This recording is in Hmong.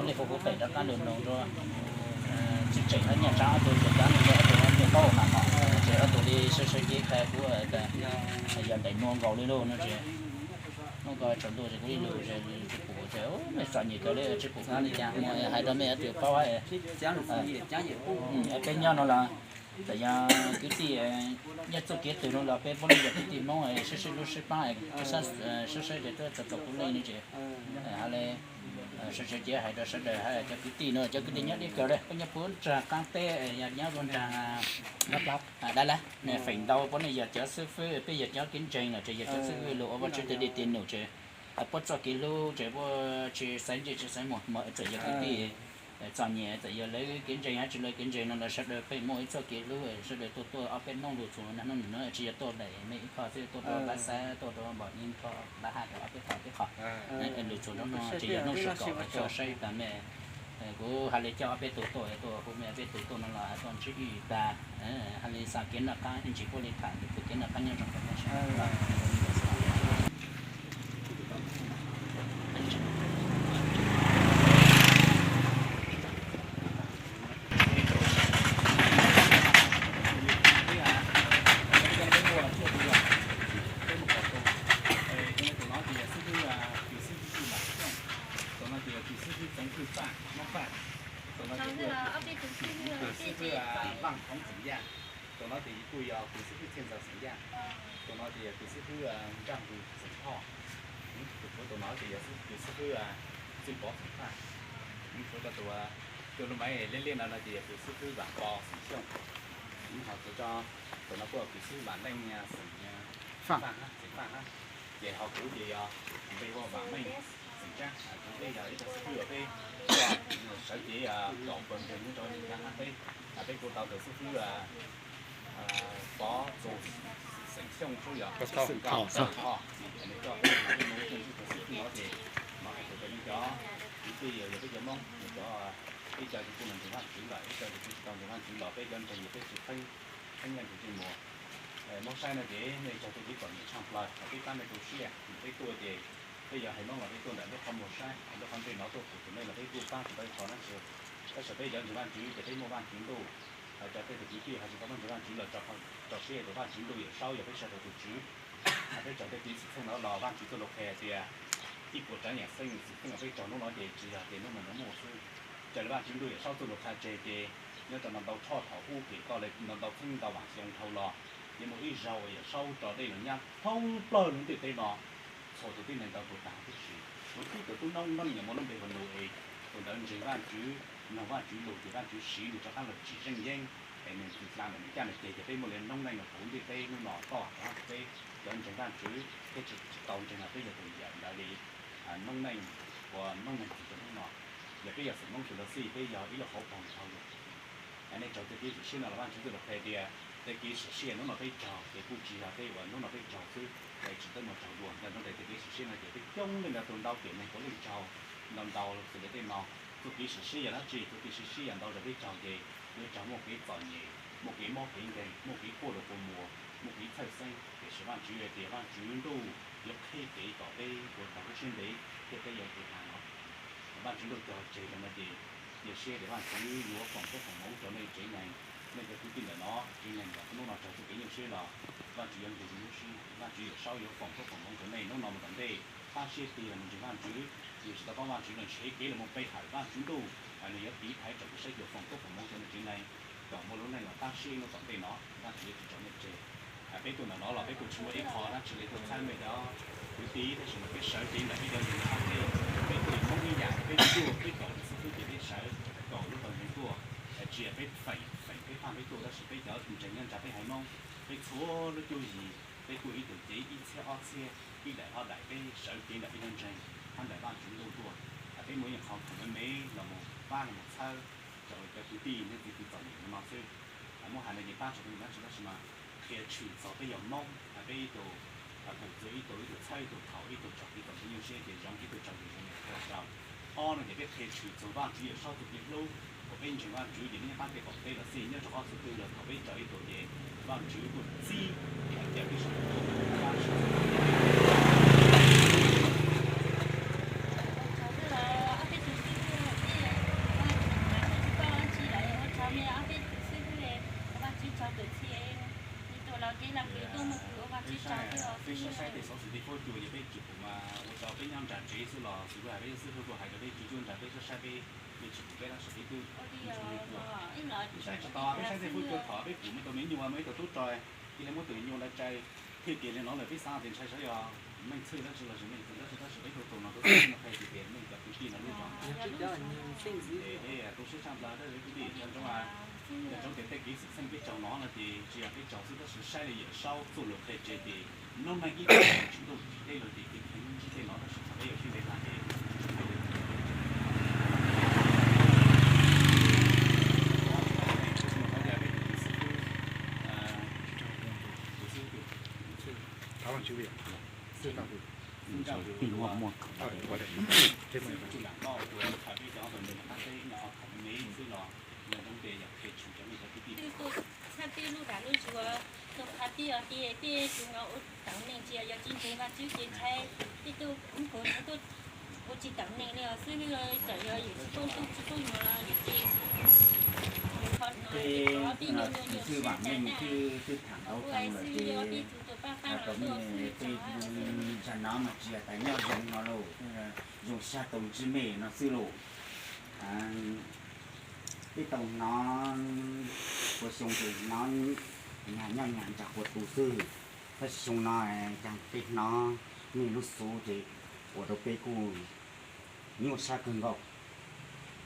Li kuv kuv pem rov qab lug noog rua txiv tseem hab nyaj tsaab ob tug tseem cab nug rua ob tug nug paub mas no, ces ob tug li sawv sawv cev qha kuv tas yog daim nuav nkaus li lauj no ces hnub ko tsaus ntuj ces kuv ib lug tsis pum ces mej txom nyem kawg li tsis pum hais rua mej tug paub hab. Peb nyob no los txawm yog kwv tij nyob txuj kev twg no los peb puab leej yog kwv tij Hmoob sib sib hlub sib paab, sib saib ces twb tau tau puav leej no ces hab le sawv sawv cev hais rua sawv daws hab cov kwv tij no, cov kwv tij nyob deb kawg le, puab nyob puab nraag qaab teb, yog nyob puab nraag dab lab feem ntau puab neej yog cov xib fwb, peb yog cov kev ntseeg los ces yog cov xib fwb lug ua Vajtswv tug dej tug num ces puab txoj kev hlub ces puab tsis xaiv ntsej tsis xaiv muag, txawm yog kwv tij txom nyem, txawm yog lawv kev ntseeg hab tsis lawv kev ntseeg no los sawv daws peb muaj ib txoj kev hlub, sawv daws tuaj tuaj ob peb hnub lug txug nag hnub no tsis yog tuaj daim mej ib qho xwb, tuaj rua Npab Xab, tuaj rua Npom Ib qho, Npab Haj rua ob peb qho peb qho lug txug nub no ces yog hnub sawv daws tuaj saib tas mej. Kuv hab le coj ob peb tug tuaj, tuaj hu mej ob peb tug tuaj no los tuaj ntsib ib tag, hab le xaav kev noj qaab ib ntsis puab le tham txug kev noj qaab nyob zoo. Tus no ces yog xib fwb, tus xib fwb Vam Xyooj, tus no ces yog tus xib fwb Txoov Hwj Paj, Mob Paj, tus no ces tus xib fwb Vaj Khoov Xeem Yaj, tus no ces kuj yog tus xib fwb Txhiaj Ntxawg Xeem Yaj, tus no ces yog tus xib fwb Nraaj Nqus Xeem Thoj, tus tshuav tus no ces yog tus xib fwb Txwj Pov Xeem Thaj, tus tshuav rau tus, tus lub maiv liab liab no no ces yog tus xib fwb Vam Pov Xeem Xyooj, ho tshuav rau tus no kuj tus xib fwb Vam Leej Xeem Faj, Xeem Faj hab, ces ho kuv ces yog npe hu ua Vam Meej Xeem Tsab, kuv peb yog ib tug xib fwb uas peb sawv cev kaum pawg ntseeg nyob rau Nyab Laj teb, peb kuj tau tus xib fwb Pov Txus Xeem Xyooj Sub yog Xeem Thoj, nws coj peb mus ua ib tug xib fwb no ces no hais tias peb cov kwv tij yog peb cov Moob, cov peb cov kuj ntseeg Vaajtswv lawm, ib co kuj tsis tau ntseeg Vaajtswv los peb cov ntseeg yog peb tsis pheej, pheej leej twg ntsej muag. Mob saib no ces nej cog tug kev txom nyem tshaj plaws, peb pab nej tu siab, peb tuaj ces peb yog haiv Moob los peb tuaj ntawm lub qhov muag saib, lub qhov ntsej no tuaj pum tus nej los peb kuj pab tsis tau ib qho dab tsi. Tab sis peb cov ntseeg Vaajtswv ces peb muaj Vaajtswv ntuj, hais txog tej tus kwv tij hais tsis tau Vaajtswv, Vaajtswv los tso siab rau Vaajtswv ntuj Yawm Saub yog peb sawv daws tus Tswv. Peb tsaug tej kev xwm txheej no los Vaajtswv txuj lug qhia tias ib puas tsav yam xeeb xwm txheej uas peb tsaug hnub no ces tsis yog tias hnub no muaj xwb. Raws li Vaajtswv ntuj Yawm Saub txuj lug qha tseg ces nyob rau no ntau tshoj thaum ub pem ko le no ntau txheeb ntau vam xyoo dhau los, yeej muaj ib zaug uas Yawm Saub tso dej los nyab thoob plawg lub ntiaj teb no, txhua tus tib neeg ntawd puas tag huv tib si. Txhua tib tug tub noob noob neej uas muaj lub npe hu Nau-es, tus ntawd ntseeg Vaajtswv, mloog Vaajtswv lus ces Vaajtswv siv nws rov qab los tsim zeej yeeb, es nws txwv dlaa ntawm nws caj nws ceg ces peb muaj li noob neej uas puv ntiaj teb hnub no toj rov qab peb cov ntseeg Vaajtswv thiab tsis tau ntseeg los peb yog tus yawm ntawd li noob neej uas noob neeg txwv rau hnub no. Yog peb yog xeem Moob txwv los xij peb yog ib lub hauv paug dhau lawm. Nej tsaug tej kev sim siab no los Vaajtswv txuj lug qhia tias tej kev sim siab hnub no peb tsaug ces kuj tsis yog tej uas hnub no peb tsaug xwb, es tsis tau mus tsaug dua. Ntawm no tej kev sim siab no ces peb coob leej ntau tus ntau tiam neeg puav leej tsaug ntau ntau xws li tej no. Txuj kev sim siab yog dab tsi? Txuj kev sim siab yog ntau zaug peb tsaug ces yuav tsaug muaj kev txom nyem, muaj kev mob kev nkeeg, muaj kev quaj rau kua muag, muaj kev txhawj xeeb, tiam sis Vaajtswv tias Vaajtswv ntuj yuav qheb kev kom peb ua tau lub siab ntev thiab peb yuav ua tau no. Vaajtswv ntuj cog tseg rau no ces cia siab tias Vaajtswv yuav foom koob foom hmoov rau nej tsev neeg, nej cov kwv tij ntawm no tsev neeg los hnub no tsaug txuj kev nyuaj siab los Vaajtswv yuav nrug lub siab, Vaajtswv Yawm Saub yuav foom koob foom hmoov rau nej hnub no mus tom ntej. Pab siab tiag los mus ntseeg Vaajtswv, yog tsis tau paub Vaajtswv los ntshe kev los mus pe hawm Vaajtswv ntuj, nws yuav tiv thaiv tsom kev saib xyuas foom koob foom hmoov rau nej tsev neeg kom muaj lub neej uas pab siab hnub tom ntej no Vaajtswv yuav tsis tso nej tseg. Peb tuaj ntawm no los peb kuj tsis muaj ib qho dab tsi li tuaj txhawb mej cov kwv tij, tab sis mas peb sawv cev ntawm peb cov ntseeg Hmoob tej, peb kuj yog Hmoob ib yam, peb tuaj peb kaum lub xib fwb ces peb sawv kaum lub tau ntseeg tuaj, tsis yog peb feem feem peb phaj peb tuaj, tab sis peb cov ntseeg nyob ntsa peb haiv Hmoob, peb txhua lub cuab yig peb tuaj ib tug cev ib txhiab ob txhiab, ib daim ob daim peb sawv cev ntawm peb cov ntseeg hab ntawm Vaajtswv ntuj tuaj. Peb muaj ib qho khoom me me los mus pab los mus txhawb rau cov kwv tij nyob txwv txom nyem no xwb. Muab hais no ces pab tsis tau dab tsi tab sis mas qhia tshwm txog peb yog Hmoob, peb ib tug pum txug ib tug, ib tug txhawb ib tug thaum ib tug tsaug kev txom txom nyuaj siab ces zoo ib tug tsaug zog zoo li qhia tau. Ob no ces peb qhia tshwm txog Vaajtswv Yawm Saub txuj kev hlub uas peb ntseeg Vaajtswv ces neb nyob pab peb tom teb los xij nyob rau qhov xub twg los thaum peb tsaug ib tug ces Vaajtswv tuaj txib hais tias peb sawv daws tuaj pab sawv daws. Saib, peb saib saib tej xov xwm tej huab cua ces peb tsis pum mas ua rau peb nyob nram tsev xwb los xwb, peb xib hwb kuj hais rau peb tsis tsuaj nram, peb saib saib peb, peb tsis pum peb tab sis peb twb saib tsis tau, peb saib tej huab cua thaum peb pum muaj tus me nyuam, muaj ib tug tub rog, cia li muab tus me nyuam ntawd tsa thiaj kiag li no lawm, peb xav tias ntshai saib yog meej txhwj tab sis los sis meej txwv tab sis, tab sis peb tug tus no tub txawj no qhia tias meej cov kwv tij no lub zos. Peb tu siab tshaj plaws tab sis kwv tij, nco ntsoov tias tej kev xwm txheej peb tsaug no no ces tsis yog peb tsaug xwb tab sis saib li Yawm Saub txuj lus qhia tseg ces hnub no ib tug tsis ntuj tsis teb los ces kev kheev ntsib tej no tab sis thaum peb yuav sib ntev tag ces Txhaj teb lub dag lub zog, tau qha tib os, tias tej tus no ua tawv neeg tsis yog, yog tsis ntev Vajtswv ces ntshai tej tug kuv nkaus no tuaj ua tsis tawm neeg li os xwb, txawm yog yus tsis tuaj ntuj tsis tuaj nyuag los yus ces qhov no ces ob peb nyuag nyuag nyuag xwb na, twb tham ntau xwb lawm ces rau mej tej zag no mas tsis yog tas nyob zoo no lauj, zoo sab tau ntsib mej no xwb lauj. Peb tau hnov puas xyoo ces hnov nyag nyob nyag ntsa quas tus xwb, tab sis xyoo no cas peb hnov mej lub xov ces ua rau peb kuj nyuaj sab kawg nkaus.